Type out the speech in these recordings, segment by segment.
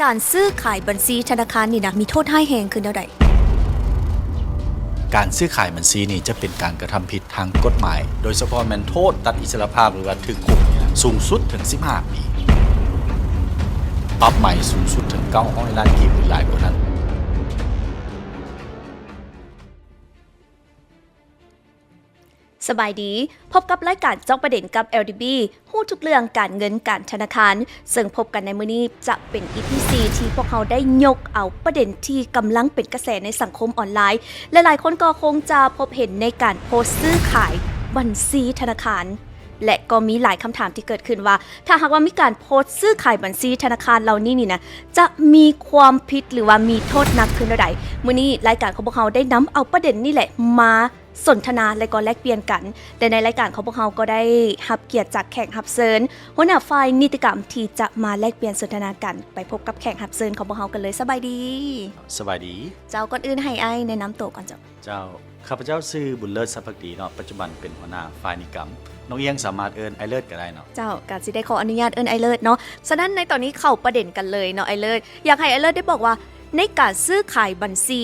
ການຊື້ຂາຍບັນຊີທະນາຄານນີ້ນະ ມີໂທດຮ້າຍແຮງຄືແນວໃດ? ການຊື້ຂາຍບັນຊີນີ້ຈະເປັນການກະທຳຜິດທາງກົດໝາຍ, ໂດຍສະເພາະແມ່ນໂທດຕັດອິດສະລະພາບ ຫຼືວ່າຖືກຄຸກນີ້ນະ ສູງສຸດເຖິງສິບຫ້າປີ, ປັບໃໝສູງສຸດເຖິງເກົ້າຮ້ອຍລ້ານກີບ ຫຼືຫຼາຍກວ່ານັ້ນ. ສະບາຍດີ, ພົບກັບລາຍການເຈາະປະເດັນກັບ ແອລ ດີ ບີ ຮູ້ທຸກເລື່ອງການເງິນການທະນາຄານ, ເຊິ່ງພົບກັນໃນມື້ນີ້ຈະເປັນ ອີ ພີ ສີ່ ທີ່ພວກເຮົາໄດ້ຍົກເອົາປະເດັນທີ່ກຳລັງເປັນກະແສໃນສັງຄົມອອນລາຍ, ຫຼາຍໆຄົນກໍຄົງຈະພົບເຫັນໃນການໂພສຊື້ຂາຍບັນຊີທະນາຄານ, ແລະ ກໍມີຫຼາຍຄຳຖາມທີ່ເກີດຂຶ້ນວ່າ ຖ້າຫາກວ່າມີການໂພສຊື້ຂາຍບັນຊີທະນາຄານເຫຼົ່ານີ້ນີ້ນະ ຈະມີຄວາມຜິດ ຫຼືວ່າມີໂທດໜັກຂຶ້ນແນວໃດ? ມື້ນີ້ລາຍການຂອງພວກເຮົາໄດ້ນຳເອົາປະເດັນນີ້ແຫຼະມາ ສົນທະນາ ແລະ ກໍແລກປ່ຽນກັນ ແລະ ໃນລາຍການຂອງພວກເຮົາກໍໄດ້ຮັບກຽດຈາກແຂກຮັບເຊີນ ຫົວໜ້າຝ່າຍນິຕິກຳ ທີ່ຈະມາແລກປ່ຽນສົນທະນາກັນ. ໄປພົບກັບແຂກຮັບເຊີນຂອງພວກເຮົາກັນເລີຍ. ສະບາຍດີ. ສະບາຍດີ. ເຈົ້າ, ກ່ອນອື່ນໃຫ້ອ້າຍແນະນຳໂຕກ່ອນເຈົ້າ. ເຈົ້າ, ຂ້າພະເຈົ້າຊື່ ບຸນເລີດ ສັບພັກດີເນາະ, ປັດຈຸບັນເປັນຫົວໜ້າຝ່າຍນິຕິກຳ. ນ້ອງອຽງສາມາດເອີ້ນອ້າຍເລີດກໍໄດ້ເນາະ. ເຈົ້າ, ກໍຊິໄດ້ຂໍອະນຸຍາດເອີ້ນອ້າຍເລີດເນາະ. ສະນັ້ນໃນຕອນນີ້ເຂົ້າປະເດັນກັນເລີຍເນາະ ອ້າຍເລີດ. ຢາກໃຫ້ອ້າຍເລີດໄດ້ບອກວ່າ ໃນການຊື້ຂາຍບັນຊີ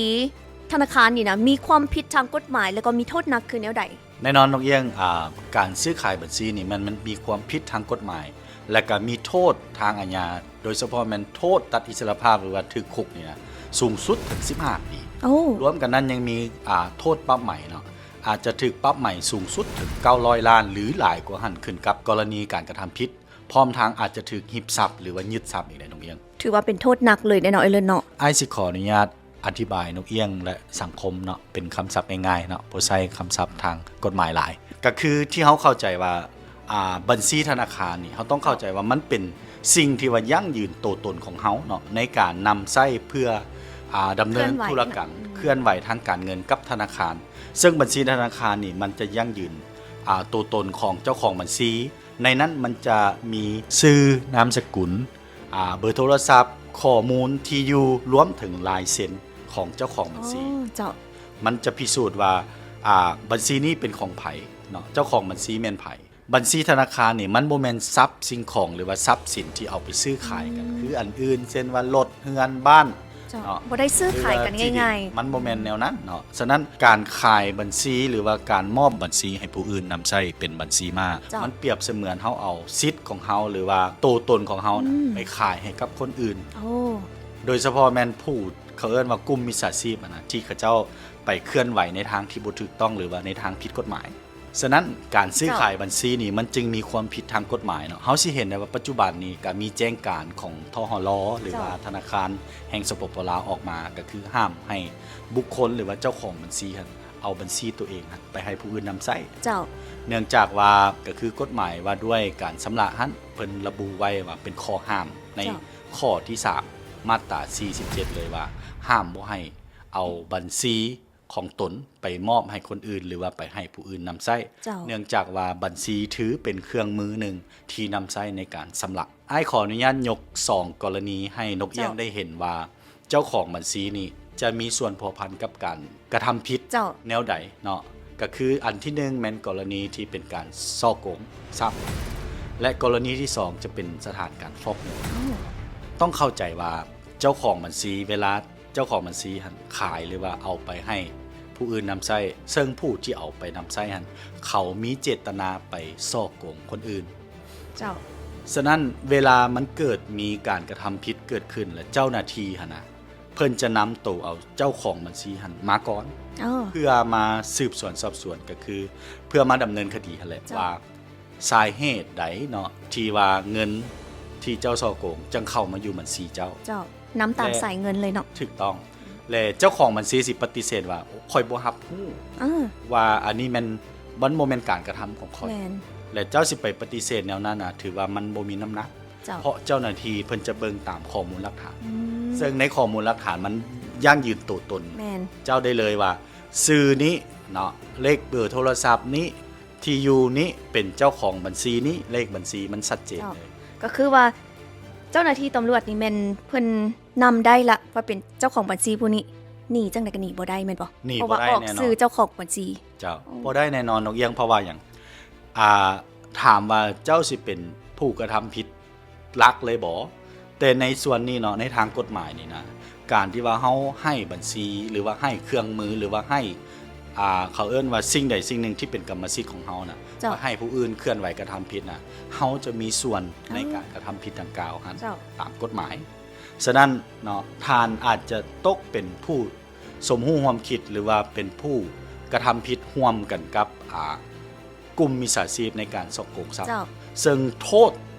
ທະນາຄານນີ້ນະ ມີຄວາມຜິດທາງກົດໝາຍ ແລະ ກໍມີໂທດໜັກຄືແນວໃດ? ແນ່ນອນນ້ອງອຽງ, ອາ, ການຊື້ຂາຍບັນຊີນີ້ ມັນ, ມັນມີຄວາມຜິດທາງກົດໝາຍ ແລະ ກະມີໂທດທາງອາຍາ, ໂດຍສະເພາະແມ່ນໂທດຕັດອິດສະລະພາບ ຫຼືວ່າຖືກຄຸກນີ້ນະ ສູງສຸດເຖິງສິບຫ້າປີ. ໂອ້. ລວມກັນນັ້ນຍັງມີ, ອາ, ໂທດປັບໃໝເນາະ, ອາດຈະຖືກປັບໃໝສູງສຸດເຖິງເກົ້າຮ້ອຍລ້ານ ຫຼື ຫຼາຍກວ່າຫັ້ນ ຂຶ້ນກັບກໍລະນີການກະທຳຜິດ, ພ້ອມທັງອາດຈະຖືກຮິບຊັບ ຫຼືວ່າຍຶດຊັບອີກໄດ໋ນ້ອງອຽງ. ຖືວ່າເປັນໂທດໜັກເລີຍແນ່ນອນເອີ້ນເນາະ. ອ້າຍຊິຂໍອະນຸຍາດ ອະທິບາຍນ້ອງອຽງ ແລະ ສັງຄົມເນາະ ເປັນຄຳສັບງ່າຍໆເນາະ, ບໍ່ໃຊ້ຄຳສັບທາງກົດໝາຍຫຼາຍ. ກະຄືທີ່ເຮົາເຂົ້າໃຈວ່າ ອາ ບັນຊີທະນາຄານນີ້ ເຮົາຕ້ອງເຂົ້າໃຈວ່າມັນເປັນສິ່ງທີ່ວ່າຢັ້ງຢືນໂຕຕົນຂອງເຮົາເນາະ ໃນການນຳໃຊ້ເພື່ອ ອາ ດຳເນີນທຸລະກຳ ເຄື່ອນໄຫວທາງການເງິນກັບທະນາຄານ. ເຊິ່ງບັນຊີທະນາຄານນີ້ ມັນຈະຢັ້ງຢືນ ອາ ໂຕຕົນຂອງເຈົ້າຂອງບັນຊີ. ໃນນັ້ນມັນຈະມີຊື່, ນາມສະກຸນ, ອາ ເບີໂທລະສັບ, ຂໍ້ມູນທີ່ຢູ່, ລວມເຖິງລາຍເຊັນຂອງເຈົ້າຂອງບັນຊີ. ເຈົ້າ. ມັນຈະພິສູດວ່າ ອາ ບັນຊີນີ້ເປັນຂອງໃຜເນາະ, ເຈົ້າຂອງບັນຊີແມ່ນໃຜ. ບັນຊີທະນາຄານນີ້ ມັນບໍ່ແມ່ນຊັບສິ່ງຂອງ ຫຼືວ່າຊັບສິນທີ່ເອົາໄປຊື້ຂາຍກັນ ອືມ ຄືອັນອື່ນ ເຊັ່ນວ່າລົດ, ເຮືອນ, ບ້ານ ເຈົ້າ ເນາະ ບໍ່ໄດ້ຊື້ຂາຍກັນງ່າຍໆ ມັນບໍ່ແມ່ນແນວນັ້ນເນາະ. ສະນັ້ນ ການຂາຍບັນຊີ ຫຼືວ່າການມອບບັນຊີໃຫ້ຜູ້ອື່ນນຳໃຊ້ເປັນບັນຊີມ້າ ເຈົ້າ ມັນປຽບສະເໝືອນເຮົາເອົາສິດຂອງເຮົາ ຫຼືວ່າໂຕຕົນຂອງເຮົານະ ອືມ ໄປຂາຍໃຫ້ກັບຄົນອື່ນ. ໂອ້. ໂດຍສະເພາະແມ່ນຜູ້ ເຂົາເອີ້ນວ່າກຸ່ມມິດສາຊີບຫັ້ນນະ ທີ່ເຂົາເຈົ້າໄປເຄື່ອນໄຫວໃນທາງທີ່ບໍ່ຖືກຕ້ອງ ຫຼືວ່າໃນທາງຜິດກົດໝາຍ. ສະນັ້ນ ການຊື້ຂາຍບັນຊີນີ້ ມັນຈຶ່ງມີຄວາມຜິດທາງກົດໝາຍເນາະ. ເຮົາຊິເຫັນໄດ້ວ່າປັດຈຸບັນນີ້ກະມີແຈ້ງການຂອງ ທຫລ ຫຼືວ່າທະນາຄານແຫ່ງ ສປປ ລາວ ອອກມາ ກະຄືຫ້າມໃຫ້ບຸກຄົນ ຫຼືວ່າເຈົ້າຂອງບັນຊີຫັ້ນ ເອົາບັນຊີໂຕເອງຫັ້ນໄປໃຫ້ຜູ້ອື່ນນຳໃຊ້. ເຈົ້າ. ເນື່ອງຈາກວ່າ ກະຄືກົດໝາຍວ່າດ້ວຍການຊຳລະຫັ້ນ ເພິ່ນລະບຸໄວ້ວ່າເປັນຂໍ້ຫ້າມໃນ ເຈົ້າ ຂໍ້ທີສາມ ມາດຕາສີ່ສິບເຈັດເລີຍວ່າ ຫ້າມບໍ່ໃຫ້ເອົາບັນຊີ ຂອງຕົນໄປມອບໃຫ້ຄົນອື່ນ ຫຼືວ່າໄປໃຫ້ຜູ້ອື່ນນຳໃຊ້ ເຈົ້າ ເນື່ອງຈາກວ່າບັນຊີຖືເປັນເຄື່ອງມືໜຶ່ງທີ່ນຳໃຊ້ໃນການຊຳລະ. ອ້າຍຂໍອະນຸຍາດຍົກສອງກໍລະນີໃຫ້ນົກອຽງ ເຈົ້າ ໄດ້ເຫັນວ່າ ເຈົ້າຂອງບັນຊີນີ້ຈະມີສ່ວນພົວພັນກັບການກະທຳຜິດ ເຈົ້າ ແນວໃດເນາະ. ກະຄືອັນທີໜຶ່ງແມ່ນກໍລະນີທີ່ເປັນການສໍ້ໂກງຊັບ ແລະ ກໍລະນີທີສອງຈະເປັນສະຖານການຟອກເງິນ. ໂອ້ ຕ້ອງເຂົ້າໃຈວ່າເຈົ້າຂອງບັນຊີ ເວລາ ເຈົ້າຂອງບັນຊີຫັ້ນຂາຍ ຫຼືວ່າເອົາໄປໃຫ້ຜູ້ອື່ນນຳໃຊ້ ເຊິ່ງຜູ້ທີ່ເອົາໄປນຳໃຊ້ຫັ້ນ ເຂົາມີເຈດຕະນາໄປສໍ້ໂກງຄົນອື່ນ. ເຈົ້າ. ສະນັ້ນ ເວລາມັນເກີດມີການກະທຳຜິດເກີດຂຶ້ນ ແລະ ເຈົ້າໜ້າທີ່ຫັ້ນນະ ເພິ່ນຈະນຳໂຕເອົາເຈົ້າຂອງບັນຊີຫັ້ນມາກ່ອນ ເອີ ເພື່ອມາສືບສວນສອບສວນ ກະຄືເພື່ອມາດຳເນີນຄະດີຫັ້ນແຫຼະ ເຈົ້າ ວ່າ ສາເຫດໃດເນາະ ທີ່ວ່າເງິນທີ່ເຈົ້າສໍ້ໂກງຈັ່ງເຂົ້າມາຢູ່ບັນຊີເຈົ້າ. ເຈົ້າ. ນຳຕາມສາຍເງິນເລີຍເນາະ. ຖືກຕ້ອງ. ແລະ ເຈົ້າຂອງບັນຊີຊິປະຕິເສດວ່າ ຂ້ອຍບໍ່ຮັບຮູ້ ເອີ ວ່າອັນນີ້ແມ່ນ ມັນບໍ່ແມ່ນການກະທຳຂອງຂ້ອຍ. ແມ່ນ. ແລະ ເຈົ້າຊິໄປປະຕິເສດແນວນັ້ນນະ ຖືວ່າມັນບໍ່ມີນ້ຳໜັກ. ເຈົ້າ. ເພາະເຈົ້າໜ້າທີ່ເພິ່ນຈະເບິ່ງຕາມຂໍ້ມູນຫຼັກຖານ. ອືມ. ເຊິ່ງໃນຂໍ້ມູນຫຼັກຖານມັນຢັ້ງຢືນໂຕຕົນ. ແມ່ນ. ເຈົ້າໄດ້ເລີຍວ່າ ຊື່ນີ້ເນາະ ເລກເບີໂທລະສັບນີ້ ທີ່ຢູ່ນີ້ເປັນເຈົ້າຂອງບັນຊີນີ້ ເລກບັນຊີມັນຊັດເຈນເລີຍ. ເຈົ້າ. ກໍຄືວ່າເຈົ້າໜ້າທີ່ຕຳຫຼວດນີ້ແມ່ນເພິ່ນນຳໄດ້ລະວ່າເປັນເຈົ້າຂອງບັນຊີຜູ້ນີ້ ໜີຈັ່ງໃດກໍໜີບໍ່ໄດ້ແມ່ນບໍ່? ໜີບໍ່ໄດ້ແນ່ນອນ. ເພາະວ່າອອກຊື່ເຈົ້າຂອງບັນຊີ. ເຈົ້າ. ອືມ. ບໍ່ໄດ້ແນ່ນອນ ນົກອຽງ. ເພາະວ່າຫຍັງ? ອ່າ ຖາມວ່າເຈົ້າຊິເປັນຜູ້ກະທຳຜິດ ຫຼັກເລີຍບໍ? ແຕ່ໃນສ່ວນນີ້ເນາະ ໃນທາງກົດໝາຍນີ້ນະ ການທີ່ວ່າເຮົາໃຫ້ບັນຊີ ຫຼືວ່າໃຫ້ເຄື່ອງມື ຫຼືວ່າໃຫ້ ອ່າ ເຂົາເອີ້ນວ່າສິ່ງໃດສິ່ງໜຶ່ງທີ່ເປັນກຳມະສິດຂອງເຮົານະ ເຈົ້າ ວ່າໃຫ້ຜູ້ອື່ນເຄື່ອນໄຫວກະທຳຜິດນະ ເຮົາຈະມີສ່ວນໃນ ເອີ ການກະທຳຜິດດັ່ງກ່າວຫັ້ນ ເຈົ້າ ຕາມກົດໝາຍ. ສະນັ້ນເນາະ ທ່ານອາດຈະຕົກເປັນຜູ້ສົມຮູ້ຮ່ວມຄິດ ຫຼືວ່າເປັນຜູ້ກະທຳຜິດຮ່ວມກັນກັບ ອ່າ ກຸ່ມມິດສາຊີບໃນການສໍ້ໂກງຊັບ ເຈົ້າ ເຊິ່ງໂທດ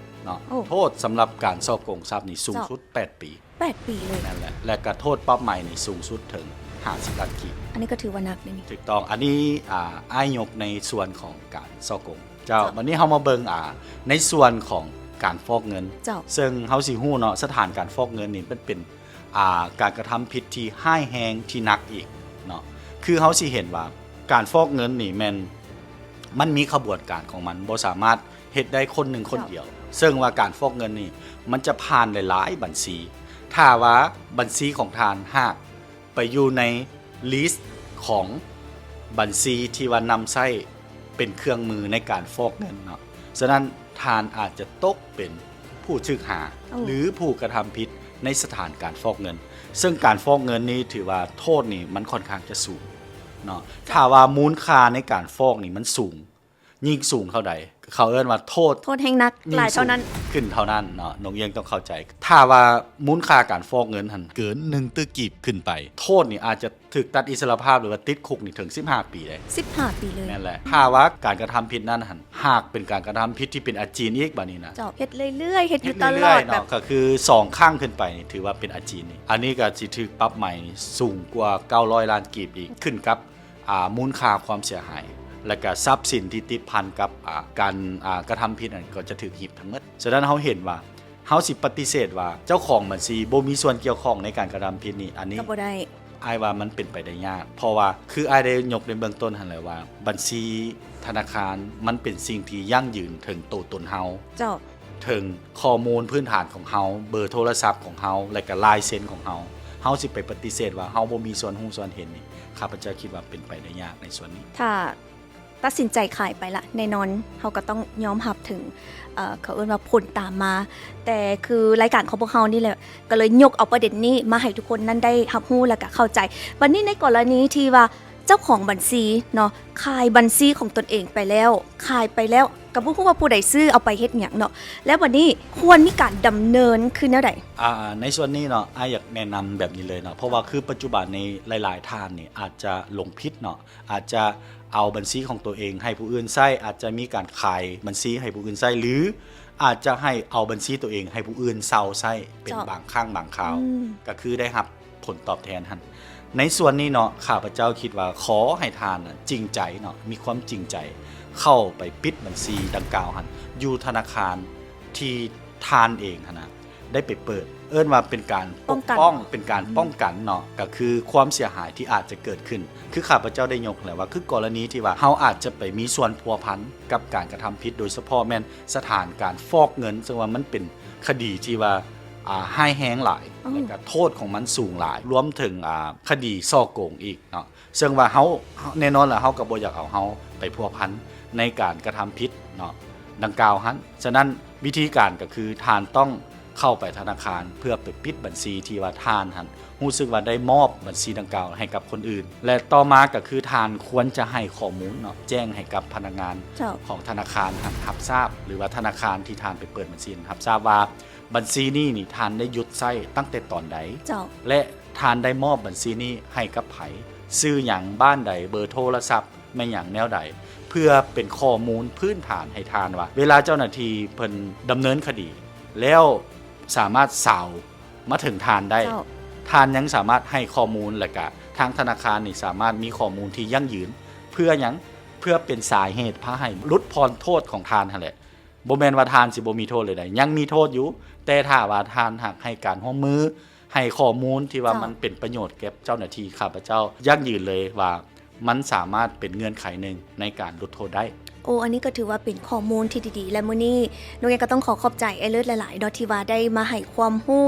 ເນາະ ໂອ້ ໂທດສຳລັບການສໍ້ໂກງຊັບນີ້ສູງ ເຈົ້າ ສຸດແປດປີ. ແປດປີເລີຍ. ແມ່ນແຫຼະ ແລະກະໂທດປັບໃໝນີ້ສູງສຸດເຖິງຫ້າສິບລ້ານກີບ. ອັນນີ້ກໍຖືວ່າໜັກເດນີ້. ຖືກຕ້ອງ. ອັນນີ້ ອ່າ ອ້າຍຍົກໃນສ່ວນຂອງການສໍ້ໂກງ. ເຈົ້າ ເຈົ້າ ບັດນີ້ເຮົາມາເບິ່ງ ອ່າ ໃນສ່ວນຂອງການຟອກເງິນ. ເຈົ້າ ເຊິ່ງເຮົາຊິຮູ້ເນາະ ສະຖານການຟອກເງິນນີ້ມັນເປັນ ອ່າ ການກະທຳຜິດທີ່ຮ້າຍແຮງ ທີ່ໜັກອີກເນາະ. ຄືເຮົາຊິເຫັນວ່າການຟອກເງິນນີ້ແມ່ນ ມັນມີຂະບວນການຂອງມັນ ບໍ່ສາມາດເຮັດໄດ້ຄົນໜຶ່ງຄົນດຽວ. ເຈົ້າ ເຊິ່ງວ່າການຟອກເງິນນີ້ ມັນຈະຜ່ານຫຼາຍໆບັນຊີ. ຖ້າວ່າບັນຊີຂອງທ່ານຫາກໄປຢູ່ໃນລິສຂອງບັນຊີທີ່ວ່ານຳໃຊ້ເປັນເຄື່ອງມືໃນການຟອກເງິນເນາະ ສະນັ້ນທ່ານອາດຈະຕົກເປັນຜູ້ຖືກຫາ ໂອ້ ຫຼືຜູ້ກະທຳຜິດໃນສະຖານການຟອກເງິນ. ເຊິ່ງການຟອກເງິນນີ້ຖືວ່າໂທດນີ້ມັນຄ່ອນຂ້າງຈະສູງເນາະ. ເຈົ້າ ຖ້າວ່າມູນຄ່າໃນການຟອກນີ້ມັນສູງ ຍິ່ງສູງເທົ່າໃດ ເຂົາເອີ້ນວ່າໂທດ ໂທດແຮງໜັກຫຼາຍເທົ່ານັ້ນ ຍິ່ງສູງຂຶ້ນເທົ່ານັ້ນເນາະ. ນົກເອີງຕ້ອງເຂົ້າໃຈ ຖ້າວ່າມູນຄ່າການຟອກເງິນຫັ້ນເກີນໜຶ່ງຕື້ກີບຂຶ້ນໄປ ໂທດນີ້ອາດຈະຖືກຕັດອິດສະຫຼະພາບ ຫຼືວ່າຕິດຄຸກນີ້ເຖິງສິບຫ້າປີເດ້. ສິບຫ້າປີເລີຍ. ແມ່ນແຫຼະ. ຖ້າວ່າການກະທຳຜິດນັ້ນຫັ້ນ ຫາກເປັນການກະທຳຜິດທີ່ເປັນອາຈີນອີກ ບາດນີ້ນະ ເຈົ້າ ເຮັດເລື້ອຍໆ ເຮັດຢູ່ຕະຫຼອດ ເຮັດເລື້ອຍໆເນາະ ແບບ ກໍຄືສອງຄັ້ງຂຶ້ນໄປນີ້ ຖືວ່າເປັນອາຈີນນີ້ ອັນນີ້ກໍຊິຖືກປັບໃໝສູງກວ່າເກົ້າຮ້ອຍລ້ານກີບອີກ ຂຶ້ນກັບ ອ່າ ມູນຄ່າຄວາມເສຍຫາຍ ແລະກະຊັບສິນທີ່ຕິດພັນກັບ ອ່າ ການ ອ່າ ກະທຳຜິດນັ້ນ ກໍຈະຖືກຮິບທັງໝົດ. ສະນັ້ນເຮົາເຫັນວ່າ ເຮົາຊິປະຕິເສດວ່າເຈົ້າຂອງບັນຊີບໍ່ມີສ່ວນກ່ຽວຂ້ອງໃນການກະທຳຜິດນີ້ ອັນນີ້ກໍບໍ່ໄດ້ ອ້າຍວ່າມັນເປັນໄປໄດ້ຍາກ ເພາະວ່າຄືອ້າຍໄດ້ຍົກໃນເບື້ອງຕົ້ນຫັ້ນແຫຼະວ່າ ບັນຊີທະນາຄານມັນເປັນສິ່ງທີ່ຢັ້ງຢືນເຖິງໂຕຕົນເຮົາ ເຈົ້າ ເຖິງຂໍ້ມູນພື້ນຖານຂອງເຮົາ ເບີໂທລະສັບຂອງເຮົາ ແລະກະລາຍເຊັນຂອງເຮົາ. ເຮົາຊິໄປປະຕິເສດວ່າເຮົາບໍ່ມີສ່ວນຮູ້ສ່ວນເຫັນນີ້ ຂ້າພະເຈົ້າຄິດວ່າເປັນໄປໄດ້ຍາກໃນສ່ວນນີ້. ຖ້າ ຕັດສິນໃຈຂາຍໄປລະ ແນ່ນອນເຮົາກໍຕ້ອງຍອມຮັບເຖິງ ເອີ ເຂົາເອີ້ນວ່າຜົນຕາມມາ. ແຕ່ຄືລາຍການຂອງພວກເຮົານີ້ແຫຼະ ກໍເລີຍຍົກເອົາປະເດັນນີ້ມາໃຫ້ທຸກຄົນນັ້ນໄດ້ຮັບຮູ້ ແລ້ວກໍເຂົ້າໃຈ. ບັດນີ້ໃນກໍລະນີທີ່ວ່າເຈົ້າຂອງບັນຊີເນາະ ຂາຍບັນຊີຂອງຕົນເອງໄປແລ້ວ ຂາຍໄປແລ້ວ ກໍບໍ່ຮູ້ວ່າຜູ້ໃດຊື້ເອົາໄປເຮັດຫຍັງເນາະ ແລ້ວບັດນີ້ຄວນມີການດຳເນີນຄືແນວໃດ? ອ່າ ໃນສ່ວນນີ້ເນາະ ອ້າຍຢາກແນະນຳແບບນີ້ເລີຍເນາະ ເພາະວ່າຄືປັດຈຸບັນນີ້ຫຼາຍໆທ່ານນີ້ອາດຈະຫຼົງຜິດເນາະ ອາດຈະເອົາບັນຊີຂອງຕົວເອງໃຫ້ຜູ້ອື່ນໃຊ້ ອາດຈະມີການຂາຍບັນຊີໃຫ້ຜູ້ອື່ນໃຊ້ ຫຼື ອາດຈະໃຫ້ເອົາບັນຊີຕົວເອງໃຫ້ຜູ້ອື່ນເຊົ່າໃຊ້ເປັນ ເຈົ້າ ບາງຄັ້ງບາງຄາວ ອືມ ກໍຄືໄດ້ຮັບຜົນຕອບແທນຫັ້ນ. ໃນສ່ວນນີ້ເນາະ ຂ້າພະເຈົ້າຄິດວ່າຂໍໃຫ້ທ່ານນະຈິງໃຈເນາະ ມີຄວາມຈິງໃຈເຂົ້າໄປປິດບັນຊີດັ່ງກ່າວຫັ້ນ ຢູ່ທະນາຄານທີ່ທ່ານເອງຫັ້ນນະ ໄດ້ໄປເປີດ ເອີ້ນວ່າເປັນການປົກປ້ອງ ປ້ອງກັນ ເປັນການ ອືມ ປ້ອງກັນເນາະ ກໍຄືຄວາມເສຍຫາຍທີ່ອາດຈະເກີດຂຶ້ນ ຄືຂ້າພະເຈົ້າໄດ້ຍົກແລ້ວວ່າ ຄືກໍລະນີທີ່ວ່າເຮົາອາດຈະໄປມີສ່ວນພົວພັນກັບການກະທຳຜິດ ໂດຍສະເພາະແມ່ນສະຖານການຟອກເງິນ ເຊິ່ງວ່າມັນເປັນຄະດີທີ່ວ່າ ອ່າ ຮ້າຍແຮງຫຼາຍ ອໍ ແລ້ວກະໂທດຂອງມັນສູງຫຼາຍ ລວມເຖິງ ອ່າ ຄະດີສໍ້ໂກງອີກເນາະ. ເຊິ່ງວ່າເຮົາ ເຮົາ ແນ່ນອນລະ ເຮົາກໍບໍ່ຢາກເອົາເຮົາໄປພົວພັນໃນການກະທຳຜິດເນາະ ດັ່ງກ່າວຫັ້ນ. ສະນັ້ນ ວິທີການກໍຄືທ່ານຕ້ອງເຂົ້າໄປທະນາຄານ ເພື່ອໄປປິດບັນຊີທີ່ວ່າທ່ານຫັ້ນຮູ້ສຶກວ່າໄດ້ມອບບັນຊີດັ່ງກ່າວໃຫ້ກັບຄົນອື່ນ ແລະ ຕໍ່ມາກໍຄືທ່ານຄວນຈະໃຫ້ຂໍ້ມູນເນາະ ແຈ້ງໃຫ້ກັບພະນັກງານ ເຈົ້າ ຂອງທະນາຄານຫັ້ນຮັບຊາບ ຫຼືວ່າທະນາຄານທີ່ທ່ານໄປເປີດບັນຊີຫັ້ນຮັບຊາບວ່າ ບັນຊີນີ້ນີ້ທ່ານໄດ້ຢຸດໃຊ້ຕັ້ງແຕ່ຕອນໃດ ເຈົ້າ ແລະ ທ່ານໄດ້ມອບບັນຊີນີ້ໃຫ້ກັບໃຜ ຊື່ຫຍັງ ບ້ານໃດ ເບີໂທລະສັບແມ່ນຫຍັງແນວໃດ ເພື່ອເປັນຂໍ້ມູນພື້ນຖານໃຫ້ທ່ານວ່າ ເວລາເຈົ້າໜ້າທີ່ເພິ່ນດຳເນີນຄະດີ ແລ້ວສາມາດສາວມາເຖິງທ່ານໄດ້ ເຈົ້າ ທ່ານຍັງສາມາດໃຫ້ຂໍ້ມູນ ແລະກະທາງທະນາຄານນີ້ສາມາດມີຂໍ້ມູນທີ່ຢັ້ງຢືນ ເພື່ອຫຍັງ? ເພື່ອເປັນສາເຫດພາໃຫ້ຫຼຸດຜ່ອນໂທດຂອງທ່ານຫັ້ນແຫຼະ. ບໍ່ແມ່ນວ່າທ່ານຊິບໍ່ມີໂທດເລີຍໃດ ຍັງມີໂທດຢູ່ ແຕ່ຖ້າວ່າທ່ານຫາກໃຫ້ການຮ່ວມມື ໃຫ້ຂໍ້ມູນທີ່ວ່າ ເຈົ້າ ມັນເປັນປະໂຫຍດແກ່ເຈົ້າໜ້າທີ່ ຂ້າພະເຈົ້າຢັ້ງຢືນເລີຍວ່າ ມັນສາມາດເປັນເງື່ອນໄຂໜຶ່ງໃນການຫຼຸດໂທດໄດ້. ໂອ້ ອັນນີ້ກໍຖືວ່າເປັນຂໍ້ມູນທີ່ດີໆ ແລະ ມື້ນີ້ນົກເອງກໍຕ້ອງຂໍຂອບໃຈອ້າຍເລີດຫຼາຍໆເນາະ ທີ່ວ່າໄດ້ມາໃຫ້ຄວາມຮູ້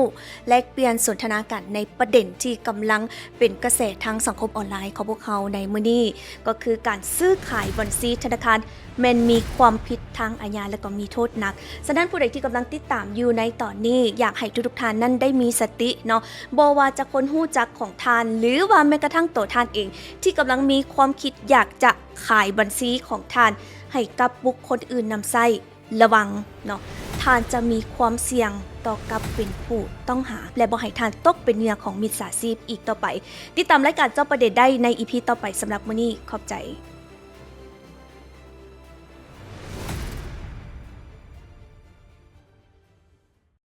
ແລກປ່ຽນສົນທະນາກັນໃນປະເດັນທີ່ກຳລັງເປັນກະແສທາງສັງຄົມອອນລາຍຂອງພວກເຮົາໃນມື້ນີ້ ກໍຄືການຊື້ຂາຍບັນຊີທະນາຄານ ແມ່ນມີຄວາມຜິດທາງອາຍາ ແລະກໍມີໂທດໜັກ. ສະນັ້ນ ຜູ້ໃດທີ່ກຳລັງຕິດຕາມຢູ່ໃນຕອນນີ້ ຢາກໃຫ້ທຸກໆທ່ານນັ້ນໄດ້ມີສະຕິເນາະ, ບໍ່ວ່າຈະຄົນຮູ້ຈັກຂອງທ່ານ ຫຼື ວ່າແມ້ກະທັ່ງໂຕທ່ານເອງ ທີ່ກຳລັງມີຄວາມຄິດຢາກຈະຂາຍບັນຊີຂອງທ່ານໃຫ້ກັບບຸກຄົນອື່ນນຳໃຊ້, ລະວັງເນາະ, ທ່ານຈະມີຄວາມສ່ຽງຕໍ່ກັບເປັນຜູ້ຕ້ອງຫາ ແລະ ບໍ່ໃຫ້ທ່ານຕົກເປັນເຫຍື່ອຂອງມິດສາຊີບອີກຕໍ່ໄປ. ຕິດຕາມລາຍການເຈາະປະເດັນໄດ້ໃນອີພີຕໍ່ໄປ. ສຳລັບມື້ນີ້ ຂອບໃຈ.